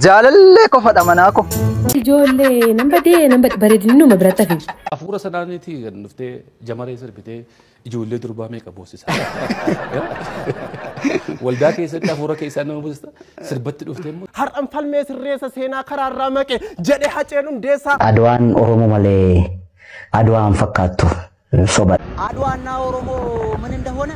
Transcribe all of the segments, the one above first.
Jaalallee qofadha manaa ko. Ijoollee nan badee nan bareedinni numa biratti hafe. Hafuura sanaaniiti kan dhuftee jamaree sirbitee ijoollee durbaa meeqa boosisa. Waldaa keessatti hafuura keessaa nama boosista sirbatti dhuftee immoo. Har'an falmee sirreessa seenaa karaarraa maqe jedhe Haceen Hundeessaa. Adwaan Oromoo malee Adwaan fakkaattu soba. አድዋና ኦሮሞ ምን እንደሆነ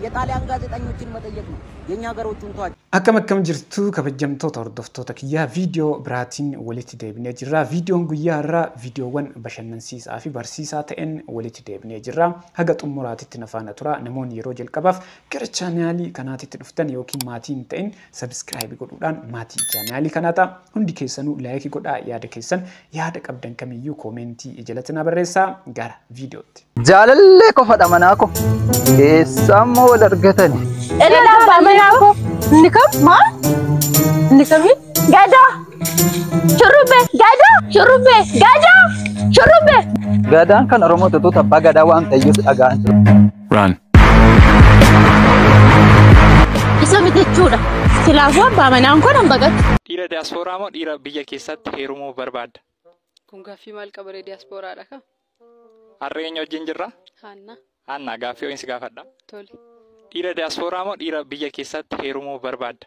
የጣሊያን ጋዜጠኞችን መጠየቅ ነው። የኛ ሀገሮቹን ተዋቸው። Akkam akkam jirtu kabajamtoota hordoftoota kiyyaa, viidiyoo biraatiin walitti deebinee jirra. Viidiyoon guyyaa irraa viidiyoowwan bashannansiisaa fi barsiisaa ta'een walitti deebinee jirra. Haga xumuraatitti na faana tura. Namoonni yeroo jalqabaaf gara chaanaalii kanaatitti dhuftan yookiin maatii hin ta'in subscribe godhuudhaan maatii chaanaalii kanaa ta'a. Hundi keessanuu like godhaa, yaada keessan, yaada qabdan kamiyyuu comment jalatti na barreessaa. Gara viidiyootti. Jaalallee qofadha manaa ko. Eessammoo wal argatani? Elena abbaa manaa koo. Inni kam? Maal? Inni kami? Gadaa! Shurrubbee! Gadaa! Shurrubbee! Gadaa! Shurrubbee! Gadaan kan Oromoo tutuuta abbaa gadaa waan ta'eef dhaga'an jiru. Run. Isa miti jechuudha. Silaafuu abbaa manaan koo nan baqatu. Dhiira diyaaspooraa moo dhiira biyya keessatti heerumuu barbaadda? Kun gaaffii maal qabaree, diyaaspooraadha ka? Harree eenyu wajjin jirra? Haanna. Haanna, gaaffii ho'iinsi gaafadha. Tole. Dhiira diyaaspooraa moo dhiira biyya keessatti heerumuu barbaadda?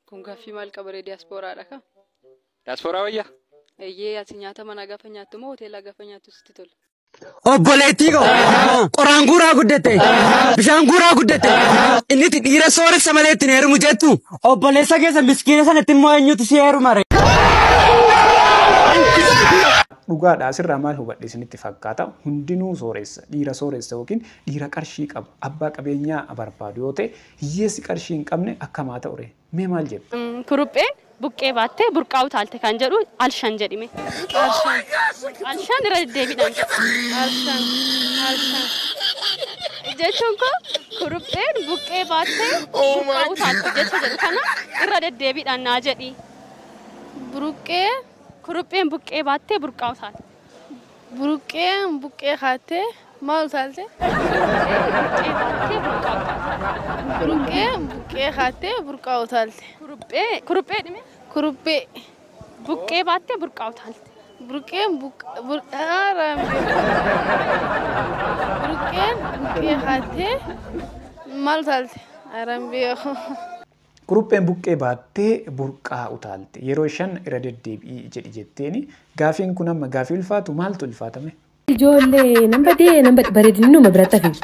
Kun gaaffii maal qabaree, diyaaspooraadha ka? Diyaaspooraa wayya? Eeyyee, ati nyaata manaa gaafa nyaattu moo hoteelaa gaafa nyaattu sitti tola? Obboleettii koo, qoraan guuraa guddate, bishaan guuraa guddate, inniti dhiira sooressa malee ittiin heerumu jettu. Obboleessa keessa miskiina sanatti immoo eenyutu si heerumare? Dhugaadha, asirraa maal hubadhe isinitti fakkaata? Hundinuu sooressa, dhiira sooressa yookiin dhiira qarshii qabu, abbaa qabeenyaa barbaadu yoo ta'e, hiyyeessi qarshii hin qabne akkamaa ta'u ree? Mee maal jettu? Kurupheen buqqee baattee burqaa utaalte kan jedhu alshan jedhime. Alshan. Alshan irra deddeebiidhaan jedhu. Alshan. Alshan. Jechuun koo kurupheen buqqee baattee burqaa utaalte jecha jedhu kana irra deddeebiidhaan naa jedhi. Buruqqee. Kurupheen buqqee baattee burqaa utaalte. Buruqqeen buqqee kaattee maal utaalte? Buqqee baattee burqaa utaalte. Buruqqeen buqqee kaattee burqaa utaalte. Kuruphee, kuruphee dhime. Kuruphee. Buqqee baattee burqaa utaalte. Buruqqeen buruqqeen buqqee kaattee maal utaalte? Araan beeku. Kurupheen buqqee baattee burqaa utaalte. Yeroo 5 irra deddeebi'ii jedhi jetteeni. Gaafiin kun amma gaafii ulfaatu, maaltu ulfaatame? Ijoollee nan badee nan bareedinni numa biratti hafe.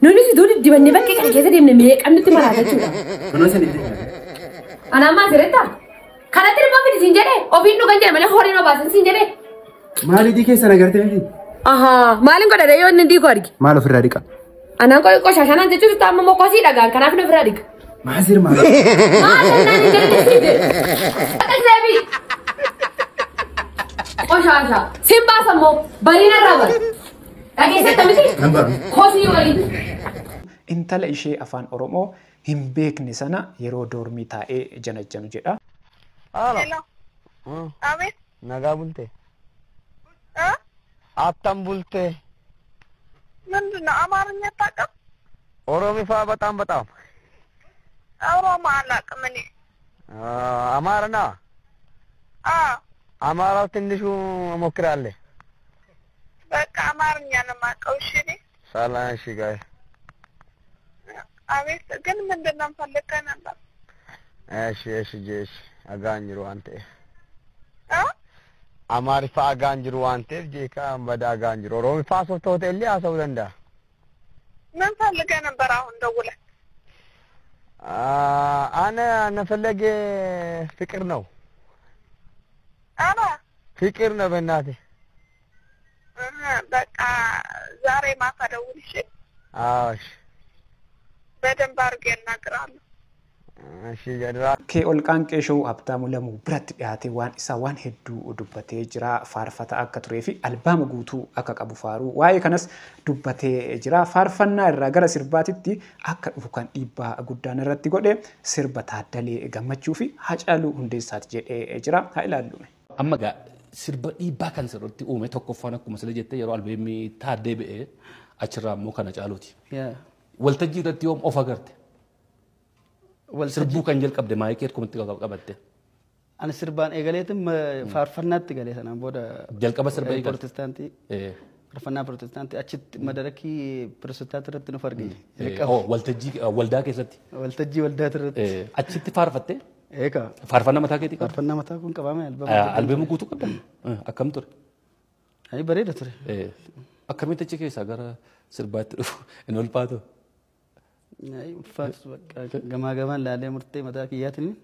Nuti iddoo diddibannee bakkee kana keessa deemne meeqan nutti maraata jechuudha. Anaa maal sirreetta? Kanatti ilmoo fidi siin jedhee, ofiin dhugan jedhe malee horiin obaasan siin jedhee. Maaliitii keessan agartee miti? Ahaa, maaliin godhadha yoo inni diikoo arge? Maal ofirraa dhiqa? Anaan qoshaashaa naan jechuun amma immoo kosii dhagaan, kanaaf inni ofirraa dhiqa. Maasir maal? Maal naan hin jedhe siin jedhe? Dhaqseebi. Qoshaashaa. Siin baasa immoo bariina irraa bara. Dhageessetta miti? Kosii waliin. Intala ishee afaan Oromoo hin beekne sana yeroo doormii taa'ee janajjanu jedha. Haalo. Abeet. Nagaa bulte? Attam bulte? ምንድን ነው አማርኛ አታውቅም? ኦሮሚፋ በጣም በጣም። ኦሮሞ አላውቅም እኔ። አማርና አዎ። አማራው ትንሹ እሞክራለሁ። በቃ አማርኛ ነው የማውቀው። እሺ እኔ ሰላም። እሺ ጋይ። አቤት። ግን ምንድን ነው የምፈልገው ነበር? እሺ እሺ ጄሽ አጋንጅሩ አንተ እ አማሪፋ አጋንጅሩ አንተ ጄካ በዳ አጋንጅሩ ኦሮሚፋ ሶፍተ ሆቴል አሰው ደንዳ። ምን ፈልገህ ነበር አሁን ደውለህ? አነ ነፈለገ ፍቅር ነው። ኧረ ፍቅር ነው በእናትህ። በቃ ዛሬ ማታ ደውል እሺ። አዎ እሺ። በደንብ አድርጌ እናግራለሁ። እሺ ጀድራ። Kee ol qaanqee show Habtaamuu Lamuu biratti dhiyaatee waan isaa waan hedduu dubbatee jira. Faarfata akka turee fi albaama guutuu akka qabu faaruu waa'ee kanas dubbatee jira. Faarfannaa irraa gara sirbaatitti akka dhufu kan dhiibbaa guddaan irratti godhe sirba Taaddalee Gammachuu fi Hacaaluu Hundeessaati jedhee jira. Haa ilaallu. Amma gaa sirba dhiibbaa kan sirriitti uume tokkoffaan akkuma sila jettee yeroo albeemii Taaddee ba'ee achirraa immoo kana caaluuti. Waltajjii irratti yoom of agarte? Sirbuu kan jalqabde maayikii harkumatti qabatte. Ani sirbaan eegaleetiin faarfannaatti galee sanaan booda. Jalqaba sirba eegalte. Protestaantii. Faarfannaa protestaantii achitti madarakii protestaantii irratti nuuf argine. Waltajjii waldaa keessatti. Waltajjii waldaa irratti. Achitti faarfattee? Eegaa. Faarfannaa mataa keetii qabda? Faarfannaa mataa kun qabaame albeema. Albeema guutuu qabda? Akkam ture? Ani bareeda ture. Akkamitti achi keessaa gara sirbaatti dhufu hin ulfaatu? Ulfaatu bakka gamaa gamaan laalee murtee mataa kiyyaatiin.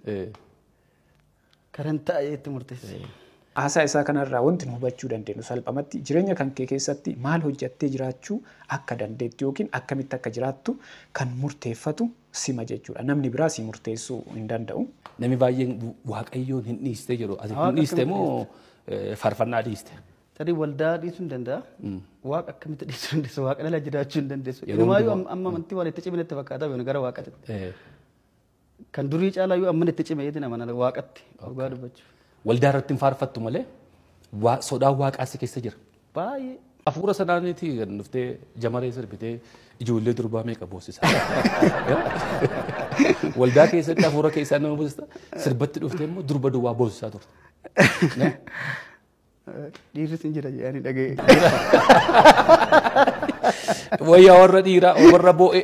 Karan taa'ee itti murteesse. Haasaa isaa kanarraa wanti nu hubachuu dandeenyu salphumatti jireenya kan kee keessatti maal hojjattee jiraachuu akka dandeettu yookiin akkamitti akka jiraattu kan murteeffatu sima jechuudha. Namni biraa si murteessuu hin danda'u. Namni baay'een Waaqayyoon hin dhiistee jiru. Ati hin dhiiste moo faarfannaa dhiiste? Tarii waldaa dhiisuu hin danda'a. Waaqa akkamitti dhiisuu dandeessu? Waaqa dhala jiraachuu hin dandeessu. Inumaayyuu amma amantii waan itti ciminetti fakkaata gara waaqatti. Kan durii caalaayyuu amma itti cimeetiin amana waaqatti dhugaa dubbachuuf. Waldaa irratti hin faarfattu malee sodaan waaqaa si keessa jira. Baay'ee. Hafuura sanaaniiti kan dhuftee jamaree sirbitee ijoollee durbaa meeqa boosisa. Waldaa keessatti hafuura keessaa nama boosista sirbatti dhuftee immoo durba duwwaa boosisaa turte. Dhiirris hin jira jedhanii dhaga'e. Wayyaa warra dhiiraa warra boo'e.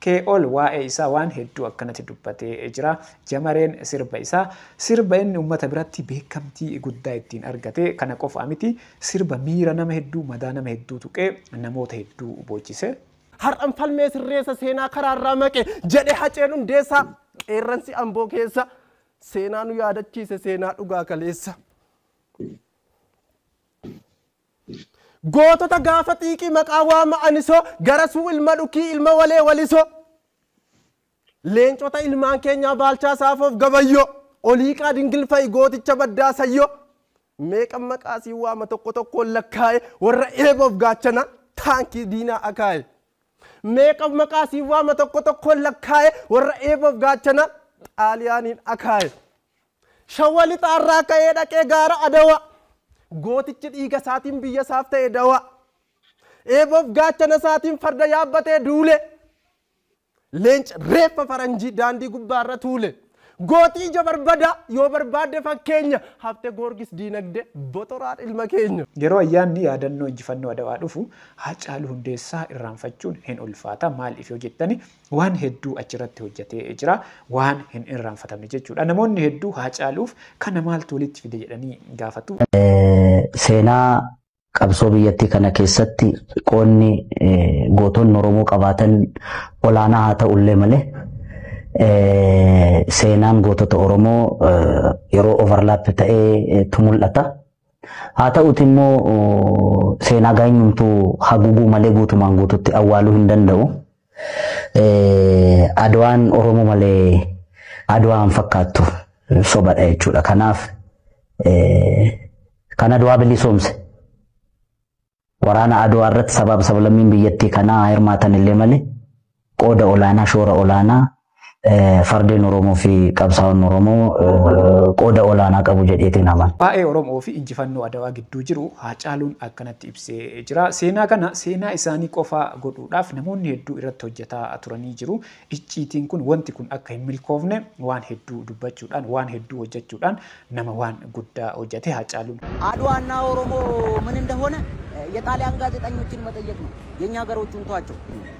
Kee'ol waa'ee isaa waan hedduu akkanatti dubbatee jira. Jamareen sirba isaa sirba inni uummata biratti beekamtii guddaa ittiin argate kana qofa miti sirba miira nama hedduu madaa nama hedduu tuqee namoota hedduu boochise. Har'an falmee sirreessa seenaa karaarraa maqe jedhe Haceen Hundeessaa qeerransi Amboo keessa seenaa nu yaadachiise seenaa dhugaa kaleessa. Gootota gaafa xiiqii maqaa waama anisoo garasuu ilma dhukii ilma walee walisoo. Leencota ilmaan keenyaa Baalchaa Saafoof Gabayyoo Oliiqaa Dingilfa'i gooticha baddaa Sayyoo meeqan maqaa sii waama tokko tokkoon lakkaa'e warra eeboof gaachana taankii diinaa akaa'e. Meeqan maqaa sii waama tokko tokkoon lakkaa'e warra eeboof gaachana Xaaliyaaniin akaa'e. Shawwa lixaarraa ka'ee dhaqee gaara Adawa gootichi dhiiga isaatiin biyya isaaf ta'e dawa. Eeboof gaachana isaatiin farda yaabbatee duule. Leenca reeffa faranjii daandii gubbaarra tuule. Gootii ija barbaada yoo barbaadde fakkeenya Hafte Goorgis diinagdee botoraan ilma keenya. Yeroo ayyaanni yaadannoo injifannoo Adawaa dhufu Haacaaluu Hundeessaa irraanfachuun hin ulfaata. Maaliif yoo jettani waan hedduu achirratti hojjetee jira. Waan hin irraanfatamne jechuudha. Namoonni hedduu Haacaaluuf kana maaltu walitti fide jedhanii gaafatu. Seenaa qabsoo biyyattii kana keessatti qoonni gootonni Oromoo qabaatan olaanaa haa ta'ullee malee seenaan gootota Oromoo yeroo overlap ta'eetu mul'ata. Haa ta'uuti immoo seenaa gaanyumtuu haguuguu malee guutumaan guututti awwaaluu hin danda'u. Adwaan Oromoo malee Adwaan fakkaattu sobadha jechuudha. Kanaaf kan Adwaa bilisoomse waraana Adwaa irratti sabaaf sablammiin biyyattii kanaa hirmaatan illee malee qooda olaanaa shoora olaanaa fardeen Oromoo fi qabsaa'onni Oromoo qooda olaanaa qabu jedheetiin amana. Waa'ee Oromoo fi injifannoo Adawaa gidduu jiru Haacaaluun akkanatti ibsee jira. Seenaa kana seenaa isaanii qofa godhuudhaaf namoonni hedduu irratti hojjetaa turanii jiru. Icciitiin kun wanti kun akka hin milkoofne waan hedduu dubbachuudhaan waan hedduu hojjechuudhaan nama waan guddaa hojjete Haacaaluun. አድዋና ኦሮሞ ምን እንደሆነ የጣሊያን ጋዜጠኞችን መጠየቅ ነው። የኛ ሀገሮቹን ተዋቸው።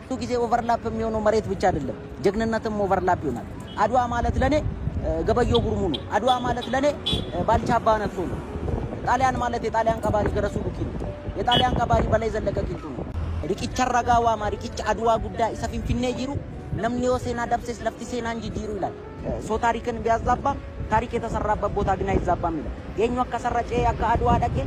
ብዙ ጊዜ ኦቨርላፕ የሚሆነው መሬት ብቻ አይደለም፣ ጀግንነትም ኦቨርላፕ ይሆናል። አድዋ ማለት ለኔ ገበየው ጉርሙ ነው። አድዋ ማለት ለኔ ባልቻ አባ ነፍሶ ነው። ጣሊያን ማለት የጣሊያን ቀባሪ ገረሱ ዱኪ ነው። የጣሊያን ቀባሪ በላይ ዘለቀ ቂልጡ ነው። riqicha ragaa waama riqicha Adwaa guddaa isa Finfinnee jiru namni yoo seenaa dabses lafti seenaa hin jijjiiru ይላል። ሰው ታሪክን ቢያዛባም ታሪክ የተሰራበት ቦታ ግን አይዛባም ይላል። eenyu akka sarracee akka Adwaa dhaqe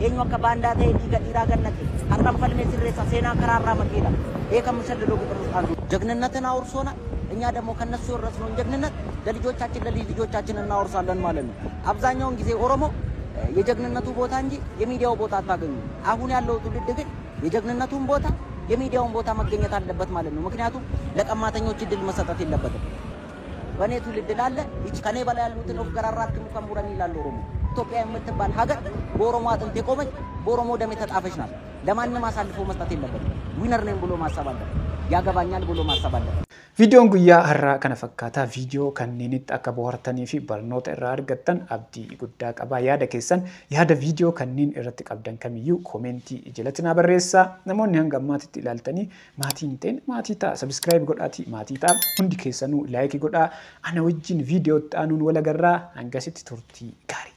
eenyu akka baandaa ta'e dhiiga dhiiraa gannaqe har'an falmee sirreessa seenaa karaarraa maqeedha። ይሄ ከምሰልለው ቁጥር ውስጥ አንዱ ጀግንነትን አውርሶናል። እኛ ደግሞ ከነሱ የወረስነውን ጀግንነት ለልጆቻችን ለልጅ ልጆቻችን እናወርሳለን ማለት ነው። አብዛኛውን ጊዜ ኦሮሞ የጀግንነቱ ቦታ እንጂ የሚዲያው ቦታ አታገኙ። አሁን ያለው ትውልድ ግን የጀግንነቱን ቦታ የሚዲያውን ቦታ መገኘት አለበት ማለት ነው። ምክንያቱም ለቀማተኞች እድል መሰጠት የለበትም። በእኔ ትውልድ ላለ ይች ከኔ በላይ ያሉትን ኦፍ ገራራት ሙከሙረን ይላል ኦሮሞ። ኢትዮጵያ የምትባል ሀገር በኦሮሞ አጥንት የቆመች በኦሮሞ ደም የተጣፈች ናት። ለማንም አሳልፎ መስጠት የለበትም። ዊነር ነኝ ብሎ ማሰብ አለበት። ያገባኛል ብሎ ማሰብ አለበት። Viidiyoon guyyaa har'aa kana fakkaataa viidiyoo kanneenitti akka bohaartanii fi barnoota irraa argattan abdii guddaa qaba. Yaada keessan yaada viidiyoo kanneen irratti qabdan kamiyyuu koomentii jalatti naa barreessaa. Namoonni hanga ammaatitti ilaaltanii maatii hin ta'in maatii ta'a. Sabiskiraayib godhaatii maatii ta'a. Hundi keessanuu laayikii godhaa. Ana wajjin viidiyootti aanuun wal agarraa hangasitti turtii gaarii.